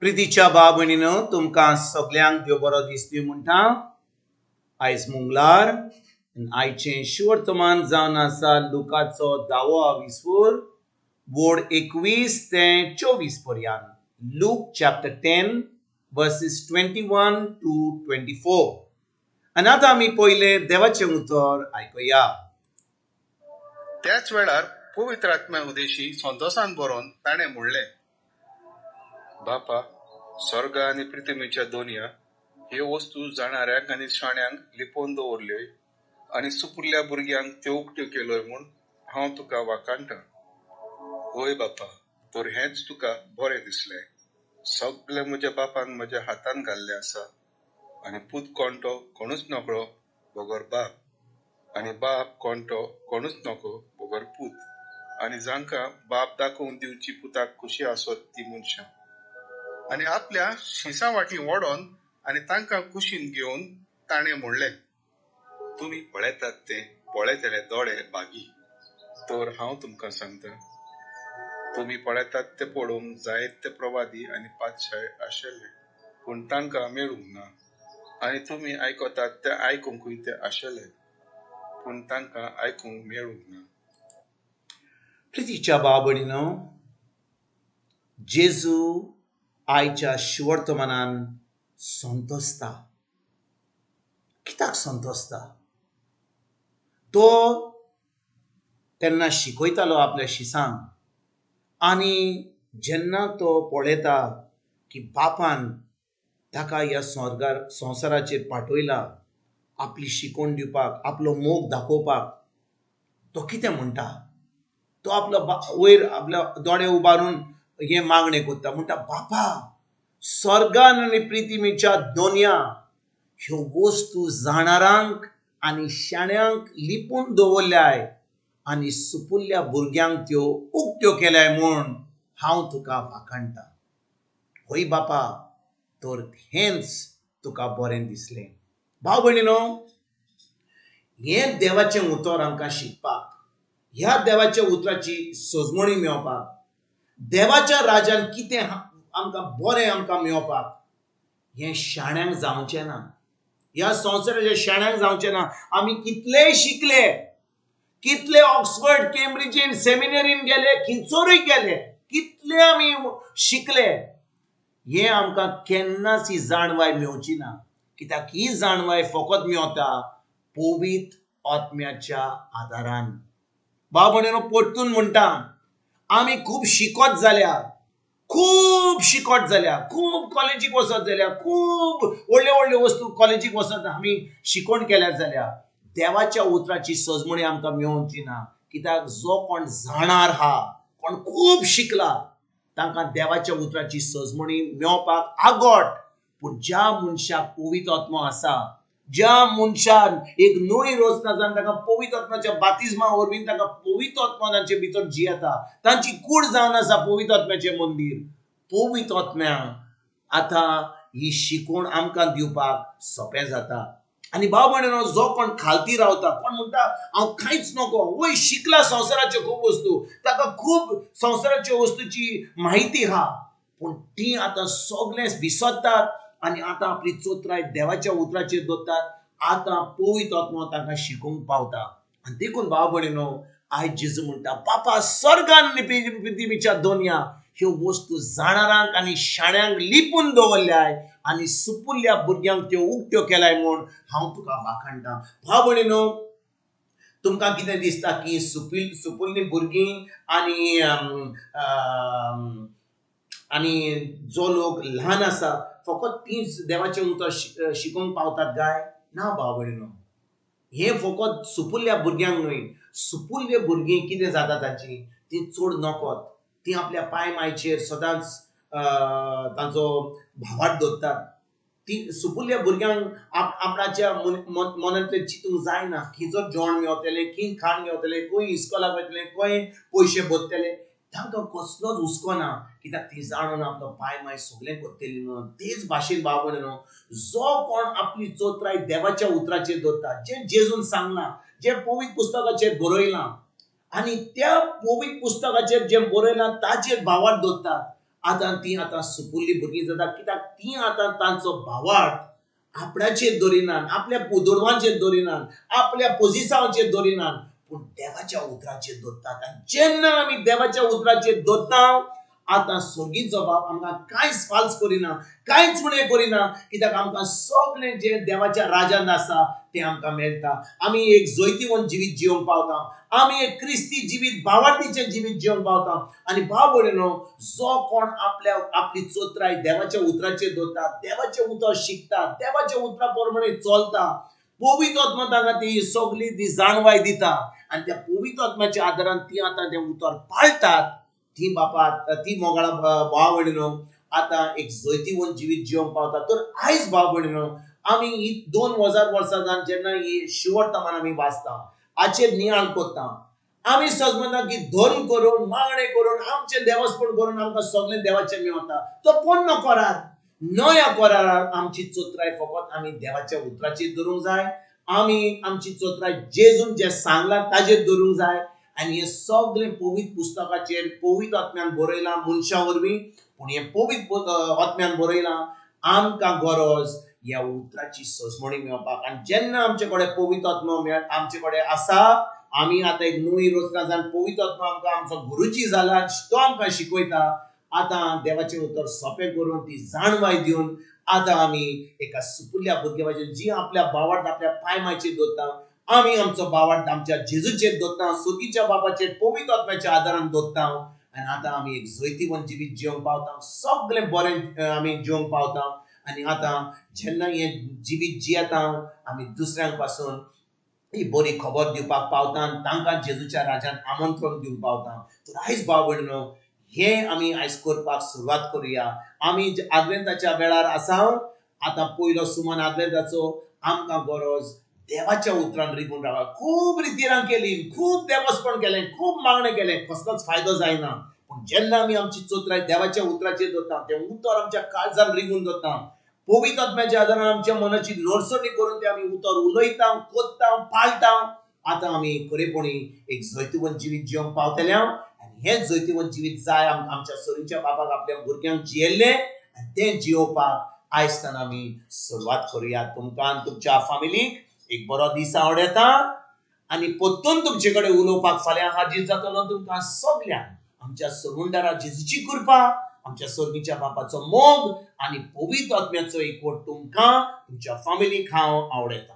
प्रितीच्या भाव भयणीनो, तुमकां सगल्यांक देव बरो दीस दी म्हणटा. आयज मंगळार आनी आयचें शिवर्तमान जावन आसा लुकाचो धावो आविस्वूर वोड 21 ते 24 पर्यंत. Luke chapter 10 verses 21 to 24. आनी आतां आमी पयलें देवाचें उतर आयकुया. त्याच वेळार पवित्र आत्म्या उदेशी संतोसान बरोवन ताणें म्हणलें, बापा, स्वर्ग आनी पृथ्वीच्या दोनया ह्यो वस्तू जाणाऱ्यांक आनी शाण्यांक लिपोवन दवरल्यो आनी सुपुरल्या भुरग्यांक त्यो उक्त्यो केल्यो म्हूण हांव तुका वाखाणटा. हय बापा, तर हेंच तुका बरें दिसलें. सगळें म्हज्या बापान म्हज्या हातान घाल्लें आसा आनी पूत कोण तो कोणूच नकळो बगर बाप, आनी बाप कोण तो कोणूच नको बगर पूत, आनी जांकां बाप दाखोवन दिवची पुताक खुशी आसत ती मनशां. आनी आपल्या शिसां वाटी ओडोन आनी तांकां कुशीन घेवन ताणें म्हणलें, तुमी पळयतात ते पळयतले दोळे भागी. तर हांव तुमकां सांगता, तुमी पळयतात ते पळोवंक जायते प्रवादी आनी पातशाय आशिल्ले, पूण तांकां मेळूंक ना, आनी तुमी आयकतात ते आयकूंकूय ते आशिल्ले, पूण तांकां आयकूंक मेळूंक ना. प्रितीच्या भाव भयणीनो, जेजू आयच्या शिवर्तमानान संतोसता. कित्याक संतोसता? तो तेन्ना शिकयतालो आपल्या शिसांक, आनी जेन्ना तो पळयता की बापान ताका ह्या स्वर्गार संवसाराचेर पाठयला आपली शिकवण दिवपाक, आपलो मोग दाखोवपाक, तो कितें म्हणटा? तो आपलो वयर आपल्या दोळे उबारून हें मागणें करता, म्हणटा, बापा, स्वर्गान आनी पृथ्वीच्या दोनया ह्यो वस्तू जाणारांक आनी शाण्यांक लिपून दवरल्याय आनी सुपुल्ल्या भुरग्यांक त्यो उक्त्यो केल्याय म्हूण हांव तुका वाखाणटा. हय बापा, तर हेंच तुका बरें दिसलें. भाव भयणीनो, हें देवाचें उतर आमकां शिकपाक, ह्या देवाच्या उतराची सजमणी मेळपाक, देवाच्या राजान कितें आमकां बरें आमकां मेळपाक, हें शाण्यांक जावचें ना, ह्या संवसाराच्या शाण्यांक जावचें ना. आमी कितलेय शिकले, कितले ऑक्सफर्ड केम्ब्रिजीन सेमिनरीन गेले, खंयसरूय गेले, कितले आमी शिकले, हें आमकां केन्नाच ही जाणवाय मेवची ना. कित्याक ही जाणवाय फकत मेवता पवित्र आत्म्याच्या आदारान. भाव भयणीनो, परतून म्हणटा, आमी खूब शिकत जाल्या, खूब शिकत जाल्या, खूब कॉलेजीक वचत जाल्या, खूब व्हडल्यो व्हडल्यो वस्तू कॉलेजीक वचत आमी शिकवण केल्यार जाल्या, देवाच्या उतराची सजमणी आमकां मेवची ना. कित्याक जो कोण जाणार हा, कोण खूब शिकला, तांकां देवाच्या उतराची सजमणी मेवपाक आगोट. पूण ज्या मनशाक पवित्र आत्मो आसा, ज्या मनशान एक नवी रचना जावन ताका पवित्र आत्म्याच्या बातिज्मा वरवीं ताका पवित्र आत्मो तांचे भितर जियेता, तांची कूड जावन आसा पवित्र आत्म्याचें मंदीर, पवित्र आत्म्या आतां ही शिकवण आमकां दिवपाक सोंपें जाता. आनी भाव भयणीनो, जो कोण खालती रावता, कोण म्हणटा हांव कांयच नको, वय शिकला संवसाराच्यो खूब वस्तू, ताका खूब संवसाराच्यो वस्तूची म्हायती आहा, पूण ती आतां सगळें विसरतात आनी आतां आपली चोत्राय देवाच्या उतराचेर दवरतात. आतां पवित्र आत्मो तांकां शिकोवंक पावता. आनी देखून भाव भयणीनो, आयज जेजू म्हणटा, बापा, स्वर्गान आनी पृथ्वीच्या दोनया ह्यो वस्तू जाणारांक आनी शाण्यांक लिपून दवरल्याय आनी सुपुल्ल्या भुरग्यांक त्यो उक्त्यो केल्याय म्हूण हांव तुका वाखाणटा. भाव भयणीनो, तुमकां कितें दिसता की सुपुल्लीं भुरगीं आनी आनी जो लोक ल्हान आसा फकत तींच देवाचें उतर शिकोवंक पावतात काय? ना भाव भयणीनो, हें फकत सुपुल्ल्या भुरग्यांक न्हय. सुपुल्ले भुरगीं कितें जाता तांची, तीं चड नकत, तीं आपल्या पांय मायचेर सदांच तांचो भावार्थ दवरतात. ती सुपुल्ल्या भुरग्यांक आपणाच्या मनांतलें चिंतूंक जायना, खंयचो जेवण मेवतलें, खंय खाण मेवतलें, खंय इस्कोलाक वतलें, खंय पयशे भरतले, तांकां कसलोच हुस्को ना. कित्याक ती जाणून आपलो पांय माय सगळें करतली म्हणून. तेच भाशेन भाव भयणीनो, जो कोण आपली चोत्राय देवाच्या उतराचेर दवरता, जें जेजून सांगलां, जें पवित्र पुस्तकाचेर बरयलां, आनी त्या पवित्र पुस्तकाचेर जें बरयलां ताचेर भावार्थ दवरतात, आतां तीं आतां सुपुल्ली भुरगीं जाता, कित्याक तीं आतां तांचो भावार्थ आपणाचेर दवरिनात, आपल्या दुडवांचेर दवरिनात, आपल्या पोजिसांवाचेर दवरिनात, पूण देवाच्या उतराचेर दवरतात. आनी जेन्ना आमी देवाच्या उतराचेर दवरता, आतां सर्गीचो बाप आमकां कांयच फाल्स करिना, कांयच उणें करिना, कित्याक आमकां सगळें जें देवाच्या राजान आसा तें आमकां मेळटा. आमी एक जैतिवंत जिवीत जिवंक पावता, आमी एक क्रिस्ती जिवीत, भावार्थीचें जिवीत जिवंक पावता. आनी भाव भयणीनो, जो कोण आपल्या आपली चोत्राय देवाच्या उतराचेर दवरता, देवाचें उतर शिकता, देवाच्या उतरा प्रमाणे चलता, पवित्र आत्मा तांकां ती सगळी ती जाणवाय दिता आनी त्या पवित्र आत्म्याच्या आदारान ती आतां तें उतर पाळटात. ती बापा, ती मोगाळा भाव भयणीनो, आतां एक जैतिवंत जिवीत जिवंक पावता. तर आयज भाव भयणीनो, आमी ही 2000 वर्सां जावन जेन्ना ही शिवर्तमान आमी वाचता, हाचेर नियाळ करता, आमी सजमता की धर्म करून, मागणें करून, आमचें देवस्पण करून आमकां सगळें देवाचें मेवता. तो पोन्नो करार, नव्या करारार आमची चोत्राय फकत आमी देवाच्या उतराचेर धरूंक जाय, आमी आमची चोत्राय जेजून जें सांगलां ताजेर धरूंक जाय. आनी हें सगळें पवित्र पुस्तकाचेर पवित्र आत्म्यान बरयलां मनशां वरवीं, पूण हें पवित्र आत्म्यान बरयलां आमकां गरज ह्या उतराची सजमणी मेळपाक. आनी जेन्ना आमचे कडेन पवित्र आत्मो आमचे कडेन आसा, आमी आतां एक नवी रचना जावन पवित्र आत्मो आमकां आमचो गुरुजी जाला, तो आमकां शिकयता. आतां देवाचें उतर सोंपें करून ती जाणवाय दिवन आतां आमी एका सुपुल्ल्या भुरग्या भाशेन जी आपल्या भावार्थ आपल्या पांय मायचेर दवरता, आमी आमचो भावार्थ आमच्या जेजूचेर दवरता, सुगीच्या बापाचेर पवित्र आत्म्याच्या आदारान दवरता. आनी आतां आमी एक जैतिवंत जिवीत जिवंक पावता, सगळें बरें आमी जिवंक पावता. आनी आतां जेन्ना हें जिवीत जियेता, आमी दुसऱ्यांक पासून ही बरी खबर दिवपाक पावता आनी तांकां जेजूच्या राजान आमंत्रण दिवंक पावता. तर आयज भाव भयणीनो, हें आमी आयज करपाक सुरवात करुया. आमी आदवेंताच्या वेळार आसा, आतां पयलो सुमान आदवेंताचो आमकां गरज देवाच्या उतरान रिगून रावप. खूब रितीरां केली, खूब देवस्पण केलें, खूब मागणें केलें, कसलोच फायदो जायना. पूण जेन्ना आमी आमची चोत्राय देवाच्या उतराचेर दवरता, तें उतर आमच्या काळजान रिगून दवरता, पवित्र आत्म्याच्या आदारान आमच्या मनाची नरसणी करून तें आमी उतर उलयता, कोत्ता, पाळटा, आतां आमी खरेपणी एक जैतिवंत जिवीत जिवंक पावतले. आनी हें जैतिवंत जिवीत जाय आमच्या सरीच्या बापाक आपल्या भुरग्यांक जियेल्लें, आनी तें जियोवपाक आयज आमी सुरवात करुया. तुमकां तुमच्या फामिलीक एक बरो दीस आवडटा आनी परतून तुमचे कडेन उलोवपाक फाल्यां हाजीर जातलो. तुमकां सगल्यांक आमच्या समुंदरा जेजूची कृपा, आमच्या सर्गीच्या बापाचो मोग आनी पवित्र आत्म्याचो एकवट तुमकां तुमच्या फामिलीक हांव आवडटा.